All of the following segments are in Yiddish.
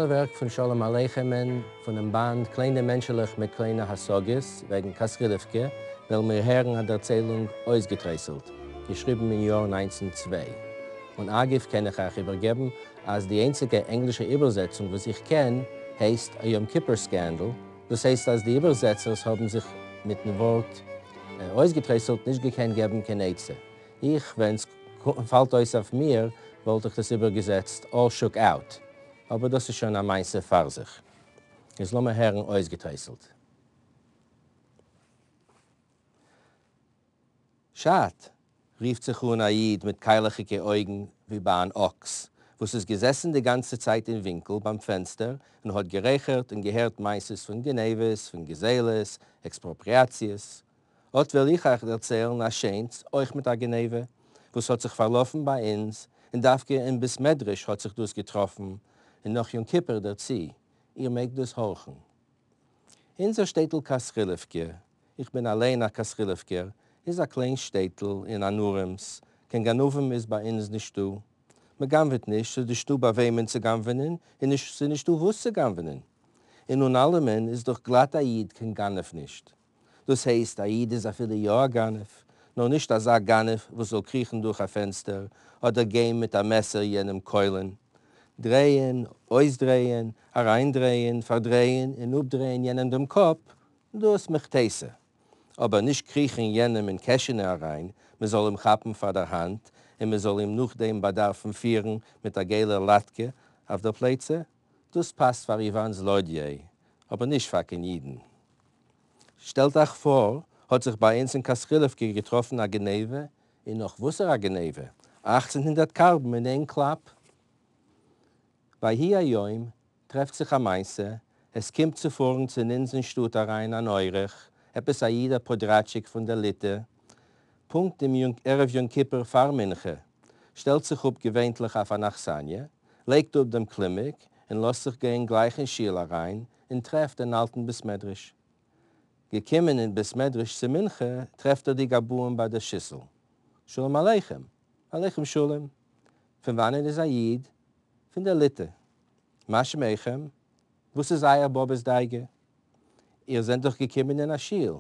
ווערק פון שלום עליכם'ען פונעם באנד קליינע מענטשעלעך מיט קליינע השגות וועגן כתרילעווקע וועלן מיר הערן א דערציילונג אויסגעטרייסלט, געשריבן אין יאר 1902. און אגב קען איך אייך איבערגעבן אז די איינציגע ענגלישע איבערזעצונג וואס איך קען הייסט A Yom Kippur Scandal, דאס הייסט אז די איבערזעצערס האבן זיך מיטן ווארט אויסגעטרייסלט נישט געקענט געבן קיין עצה. איך, ווען ס'פאלט אויס אויף מיר, וואלט איך דאס איבערגעזעצט all shook out. אבער דאס איז שוין א מעשה פאר זיך. איז לאמיר הערן אויסגעטרייסלט. שאַט! רופט זיך אָן אַ איד מיט קיילעכיקע אויגן ווי ביי אַן אָקס, וואָס איז געזעסן די גאַנצע צייט אין ווינקל ביים פענצטער און האָט גערייכערט און געהערט מעשות פון גניבות, פון גזילות, עקספּראָפּריאַציעס. אָט וועל איך אייך דערציילן אַ שיינס, אויך מיט אַ גניבה, וואָס האָט זיך פאַרלאָפן ביי אונדז, און דווקא אין בית-מדרש האָט זיך דאָס געטראָפן, און נאָך יום-כיפּור דערצו. איר מעגט דאָס האָרכן. אונדזער שטעטל כתרילעווקע, איך בין אַליין אַ כתרילעווקער, איז אַ קליין שטעטל און אַן אָרעמס, קיין גנבֿים איז בײַ אונדז נישטאָ. מע גנבֿעט נישט, ס'איז נישטאָ בײַ וועמען צו גנבֿענען און נישט ס'איז נישטאָ וואָס צו גנבֿענען. און אָן אַלעמען איז דאָך גלאַט אַ ייִד קיין גנבֿ נישט. דאָס הייסט, אַ ייִד איז אַפֿילו יאָ אַ גנבֿ, נאָר נישט אַזאַ גנבֿ, וואָס זאָל קריכן דורך אַ פֿענצטער אָדער גיין מיט אַ מעסער יענעם קוילען. דרייען, אויסדרייען, אַרײַנדרייען, פֿאַרדרייען און אָפּדרייען יענעם דעם קאָפּ, דאס מהיכא תיתי. אבער נישט קריכן יענעם אין קעשענע אריין, מען זאל אים כאפן פאר דער האנט און מען זאל אים נאכדעם באדארפן פירן מיט א געלער לאטקע אויף דער פלייצע, דאס פאסט פאר איוואן זלאדיי, אבער נישט פאר קיין אידן. שטעלט אייך פאר, האט זיך ביי אונז אין כתרילעווקע געטראפן א גניבה, און נאך וואסער א גניבה, אכצן הונדערט קארבן אין איין קלאפ! ויהי היום, טרעפט זיך א מעשה, עס קומט צו פארן צו אונז אין שטאט אריין אן אורח, עפעס א איד א פאדראטשיק פון דער ליטע, פונקט אום ערב יום כיפור פאר מנחה, שטעלט זיך אפ געווענטליך אויף אן אכסניא, לייגט אפ דעם קלומעק און לאזט זיך גיין גלייך אין שול אריין און טרעפט אין אלטן בית מדרש. געקומען אין בית מדרש צו מנחה טרעפט ער די גבאים ביי דער שיסל. שלום עליכם! עליכם שלום! פון וואנען איז א איד? פון דער ליטע. מה שמכם? וואס איז אייער באבע'ס דאגה? איר זענט דאך געקומען אין א שול,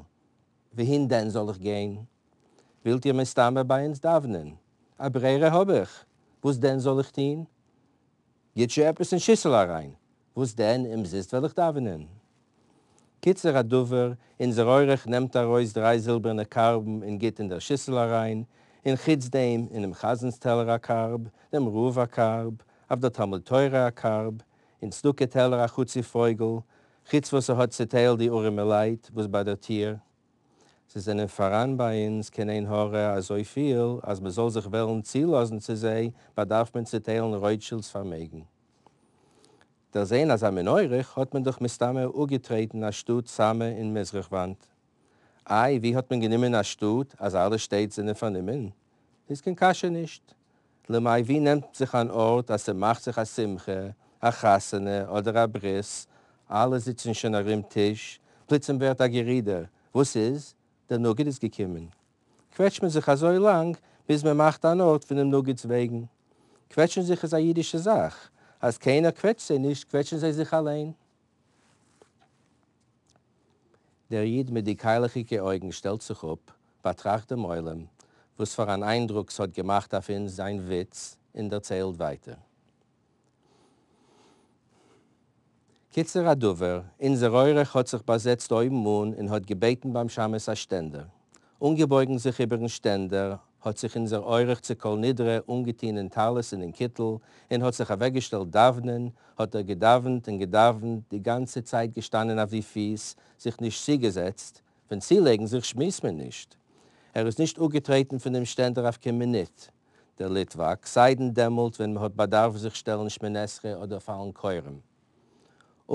וואוהין דען זאל איך גיין? ווילט איר מסתמא ביי אונז דאוונען? א ברירה האב איך? וואס דען זאל איך טון? גיט זשע עפעס אין שיסל אריין, וואס דען, אומזיסט וועל איך דאווענען? קיצור הדבר, אונזער אורח נעמט ארויס דריי זילבערנע קארבן און גיט אין דער שיסל אריין, און חוץ דעם אינעם חזנ'ס טעלער א קארב, דעם רב א קארב, אויף דער תלמוד תורה א קארב, אין צדקה טעלער א חצי פויגל, חוץ וואס ער האט צעטיילט די ארימעלייט וואס ביי דער טיר. ס'זענען פאראן ביי אונז קיין עין הרע אזויפיל אז מ'זאל זיך וועלן צולאזן צו זיי באדארף מען צעטיילן רויטשילד'ס פארמעגן. דערזען אזא מין אורח האט מען דאך מסתמא אפגעטרעטן א שטאט סאמע אין מזרח וואנט. איי ווי האט מען גענומען א שטאט אז אלע שטעט זענען פארנומען? איז קיין קשיא נישט. למאי ווי נעמט זיך אן ארט אז ס'מאכט זיך א שמחה, א חתונה אדער א ברית, אלע זיצן שוין ארום טיש, פלוצים ווערט א גערודער, וואס איז? דער נגיד איז געקומען. קוועטשט מען זיך אזוי לאנג ביז מען מאכט אן ארט פונעם נגיד'ס וועגן. קוועטשן זיך איז א אידישע זאך, אז קיינער קוועטשט זיי נישט קוועטשן זיי זיך אליין. דער איד מיט די קיילעכיגע אויגן שטעלט זיך אפ, באטראכט דעם עולם, וואס פאר אן איינדרוק ס'האט געמאכט אויף אונז זיין וויץ, און דערציילט ווייטער. קיצור הדבר, אונזער אורח האט זיך באזעצט אויבן אן און האט געבעטן ביים שמש א שטענדער. אנגעבויגן זיך איבערן שטענדער, האט זיך אונזער אורח צו כל נדרי אנגעטוהן אין טלית און אין קיטל, און האט זיך אוועקגעשטעלט דאוונען, האט ער געדאוונט און געדאוונט, די גאנצע צייט געשטאנען אויף די פיס, זיך נישט צוגעזעצט, פון צולייגן זיך שמועסט מען נישט. ער איז נישט אפגעטרעטן פון דעם שטענדער אויף קיין מינוט, דער ליטוואק, סיידן דעמאלט ווען מ'האט באדארפט זיך שטעלן שמונה עשרה אדער פאלן כורעים.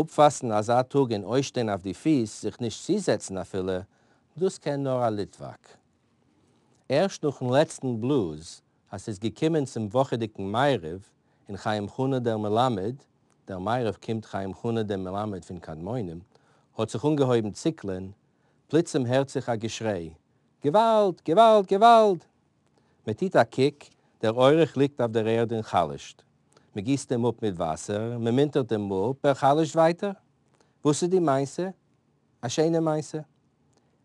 אפפאסטן אזא טאג און אויסשטיין אויף די פיס, זיך נישט צוזעצן אפילו, דאס קען נאר א ליטוואק. ערשט נאכן לעצטן בלאז, אז ס'איז געקומען צום וואכעדיגן מעריב, און חיים חנא דער מלמד, דער מעריב קומט חיים חנא דעם מלמד פון קדמונים, האט זיך אנגעהויבן ציקלען, פלוצים הערט זיך א געשריי, געוואלד! געוואלד! געוואלד! מען טוט א קוק, דער אורח ליגט אויף דער ערד און חלש'ט. מע גיסט אים אָפּ מיט װאַסער, מע מינטערט אים אָפּ, ער חלשט װײַטער. װאָס איז די מעשׂה? אַ שענע מעשׂה.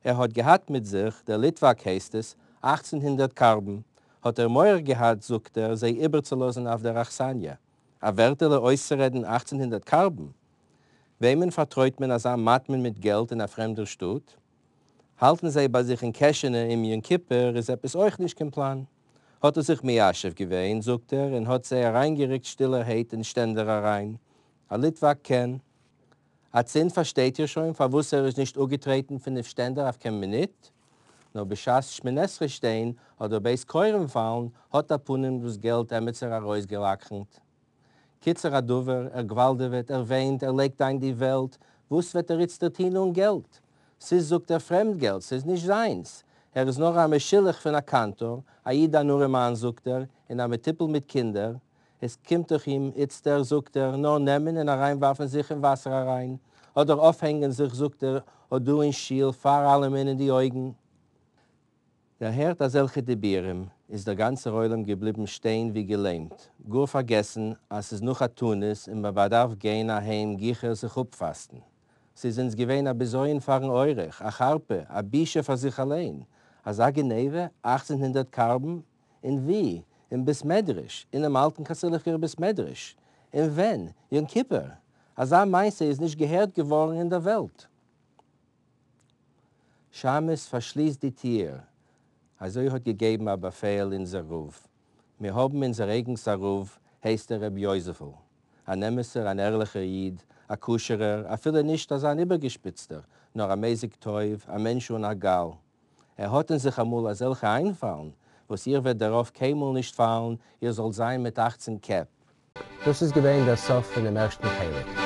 ער האָט געהאַט מיט זיך, דער ליטװאַק הײסט עס, 1800 קאַרבן, האָט ער מורא געהאַט, זאָגט ער, זײ איבערצולאָזן אַף דער אַכסניה. אַ װערטעלע אױסצורעדן 1800 קאַרבן! װעמען פֿאַרטרױט מען אַזאַ מטמון מיט געלט אין אַ פֿרעמדער שטאָט? האַלטן זײ בײַ זיך אין קעשענע אום יום-כּיפּור איז עפּעס אױך נישט קײן פּלאַן. האָט ער זיך מיישבֿ געװען, זאָגט ער, און האָט זײ אַרײַנגערוקט שטילערהײט אין שטענדער אַרײַן. אַ ליטװאַק קען. אַצינד פֿאַרשטײט איר שױן, פֿאַר װאָס ער איז נישט אָפּגעטרעטן פֿונעם שטענדער אַף קײן מינוט? נאָר בשעת שמונה-עשׂרה שטײן אָדער בעת כּוירן פֿאַלן, האָט, אַ פּנים, דאָס געלט עמעצער אַרױסגעלקחנט. קיצור הדבֿר, ער גװאַלדעװעט, ער װײנט, ער לײגט אײַן די װעלט, װאָס װעט ער איצטער טאָן אָן געלט? ס'איז, זאָגט ער, פֿרעמד געלט, ס'איז נישט זײַנס. ער איז נאָר אַ משולח פֿון אַ קאַנטאָר, אַ ייִד אַן אָרעמאַן, זאָגט ער, און אַ מטופּל מיט קינדער. עס קומט דאָך אים איצטער, זאָגט ער, נאָר נעמען און אַרײַנװאַרפֿן זיך אין װאַסער אַרײַן, אָדער אױפֿהענגען זיך, זאָגט ער, אָט דאָ אין שיל, פֿאַר אַלעמען אין די אױגן. דערהערט אַזעלכע דיבורים, איז דער גאַנצער עולם געבליבן שטײן װי געלעמט, גאָר פֿאַרגעסן, אַז ס'איז נאָך אַ תּענית און מע באַדאַרף גײן אַהײם גיכער זיך אָפּפֿאַסטן. ס'איז אונדז געװען אַ בזיון פֿאַרן אורח, אַ חרפּה, אַ בושה פֿאַר זיך אַלײן. אַזאַ גניבה, 1800 קאַרבן, און וואו? אין בית מדרש, אינעם אלטן קאסילעווקער בית מדרש. און ווען? יום כיפור! אזא מעשה איז נישט געהערט געווארן אין דער וועלט. שמש פארשליסט די טיר, אזוי האט געגעבן א באפעל אונזער רב. מיר האבן אונזער אייגנס א רב, הייסט ער ר' יוזפ'ל. אן אמת'ער אן ערליכער איד, א כשר'ער, אפילו נישט אזא אן איבערגעשפיצטער, נאר א מזיג טוב, א מענטש אן א גאל. ער האָט אין זיך אַמאָל אַזעלכע אײַנפֿאַלן, װאָס איר װעט דערױף קײנמאָל נישט פֿאַלן, איר זאָלט זײַן מיט 18 קעפּ. דאָס איז געװען דער סוף פֿון דעם ערשטן חלק.